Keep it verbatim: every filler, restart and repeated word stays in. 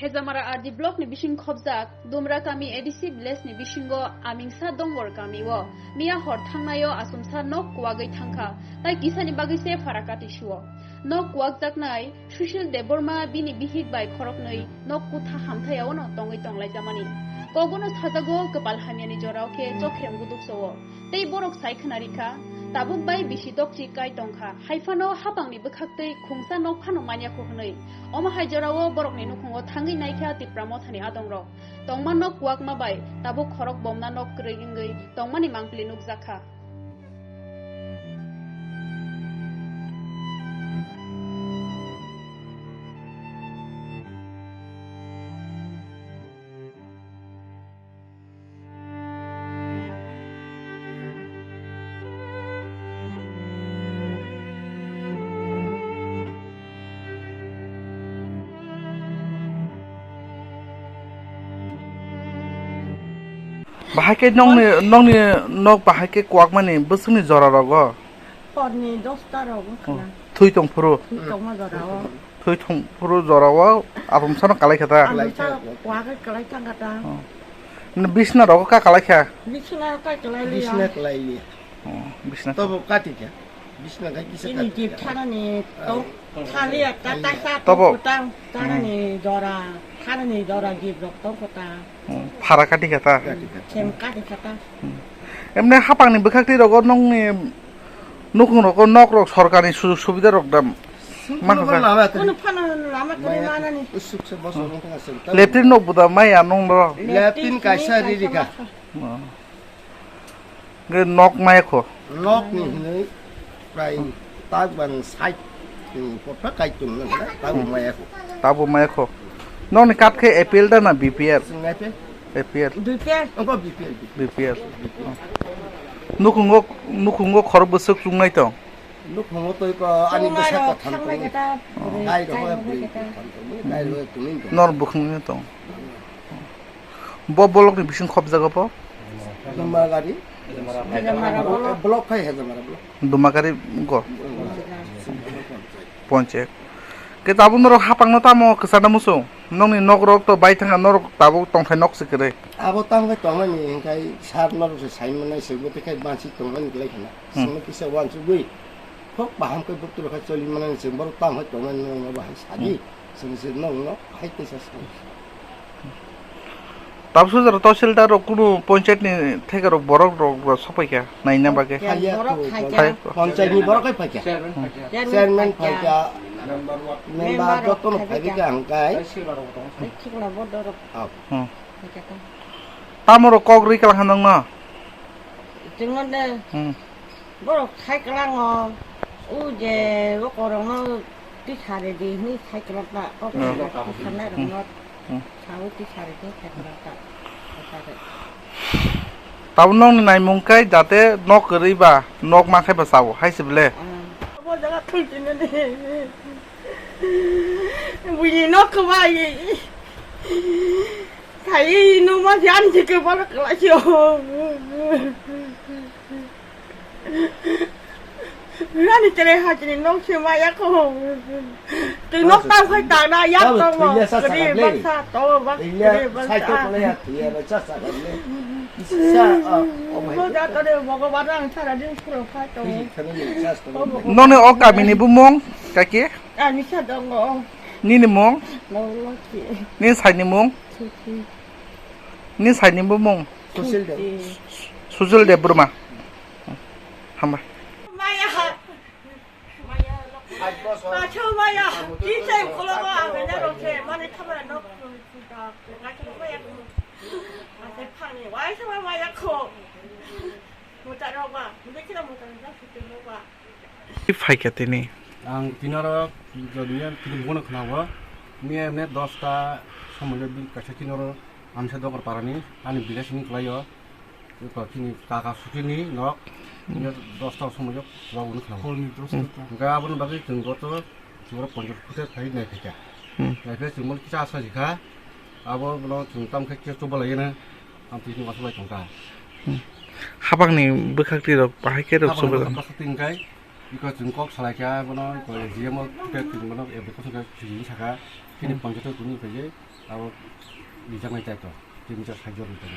Hejamara R D block ni bising khobjak Dumra kami A D C village ni bisingo Amingsa Dongor kami o miya hor thangnai o achomsa nok kuwagwi thangkha, tai kisani bagwi se phara kati suo. Nok kuwakjaknai Sushil Debbarma bini bihik bai khoroknwi nok kutha hamthayao no tongwi tonglaijamani. Kokbono sajago kwpal hamyani jorao khe chokrem guduk chao. Tei borok sai khna rikha, tabuk bai bisi dokchi kai tongkha, haiphano hapangni bwkhaktwi khungsa nok phano manya kho hwnwi. Omo hai jorao borokni nukhungo thangwi naikha Tipra Mothani adongrok. Tongma nok kuwakma bai tabuk khorok bomna nok kwrwi wngwi tongmani mangpili nukjakha. Bahai khe nokni, nokni nok bahai khe kuwakmani bwswkni jora rogo? Horni dosta rogo. Oh, khna. Thwi tong phuru? Thwi tongma jora o. Thwi tong phuru jora o achomsa no kalai kha ta? Achomsa kuwagwi kalai thangkha ta. Oh. Nw bisna rogo ka kalai kha? Bisna kai kalai liya. Bisna kalai liya. Oh, bisna. Tobo kati kha? Bisna kai kisa kati kha? Ini jip tharani tok thali ekta taisa tok kutang tharani jora, tharani jora jip rok tong kutang. Hmm, phara kati kha ta? Sem kati kha ta. Hmm. Emne hapangni bwkhak twi rogo nokni nukhung rogo nok rok sorkarni sujog subida rok da ma kha? Lama khe. Kono phano lama khe manani. Usuk se boso rong thang asem. Leptin nok buda mai anong ro. Leptin kaisa riri kha. Oh. Ge nok maya kho. Nok ni hinwi prai tak bang side ni kopra kai tum na tabuk maya kho. Tabuk maya kho. Nokni kat khe A P L da na B P L? Sing A P L. A P L. B P L. Obo B P L. B P L. Nukhungo, nukhungo khor bwswk chungnai tong. Nukhungo toi ko ani bwsa katham tong. Dai ro bwrwi katham tong. Dai ro tumi tong. Nor bukhung ni tong. Bo block ni bising khobjago bo? Dumagari. Hejamara block. Block khai Hejamara block. Dumagari go. Ponchek. Ke tabuk norok hapang no tamo kwchana muchung? Nokni nok rok to bai thangkha, norok tabuk tongthai nok se kwrwi. Abo tamo bai tongnani hingkai sar norok se sai manai se bo tekhai bansi tongnani kwlai khana. Hmm. Sini kisa wansugwi. Khok baham khe bwtwi rok hai choli manani se borok tamo hai tongnani norok no bahai sadi. Hmm. Sini se nok no hai teisa sadi. Tabuk sujaro tahsildar rok kunu ponchayat ni theke rok borok rok rok sopai kha naina bagwi. Phaiya borok to, phaiya. Phai-, ponchayat ni borok hai phaikha. Chairman phaikha. Chairman phaikha. Member joto no phaibai kha hingkai. Thikla bodorok. Oh. Hmm. Phaikha ta. Tamo rok kok rwi kala kha nang no? Chwng de. Hmm. Borok thai kwlango, o je o korokno tisa ridi hwnwi sai kwlak ta, o Hmm. korokno tisanai rokno Hmm. saui tisa ridi sai kwlak ta. Tabuk nokni naimung khe jate nok kwrwi ba nok ma khe ba chao hai se ble. Ah. Obo jaga thwi tini di. Buini nok kwbai. Sai no ma jan je ke bal kwlai sio. Rani tere hajini nok se ma ya ko. Tu nok ta khai ta na ya ko mo. Kri baksa to bak kri baksa. Mo ja to de Bhagwan ang sara din phuro khai to. Noni o kamini bumung kaki? Ani sa dongo. Nini mung? Ni saini mung? Ni saini bumung? Susil de. Susil Debbarma. Hamba. Maya. Acho maya. Kisai kologo abena roche. Mane khamara nok. Ngacho maya. Ate phani. Wai sama maya ko. Muta roba. Muta kira muta roba. Phaikha tini. Ang tini oro jodi ya tini bono khnawo. Miya emne dosta somoyo bin kaisa tini oro amsa dogor parani ani bilas ni khlaio. Ko tini kaka sutini nok. Miya dosta somoyo khnawo khnawo. Horni dosta. Hingke aboni bagwi chwng goto chwng oro ponchas phuta phai nai phaikha. Hmm. Nai phai chwng mol kisa asa jikha. Abo bono chwng tam khe kisa choba laiyana. Ang tini wasu lai tongkha. Hmm. Habangni bwkhak twi rok bahai khe rok Habangni choba bwkhak jana. Bwkhak twi hingkai. Iko chwng kok salai kha, bono iko A G M o khe chwng bono application khe chwng saka, Bini panchato tuni phaiye abo rijaknai tai to, tin char sait jon tong.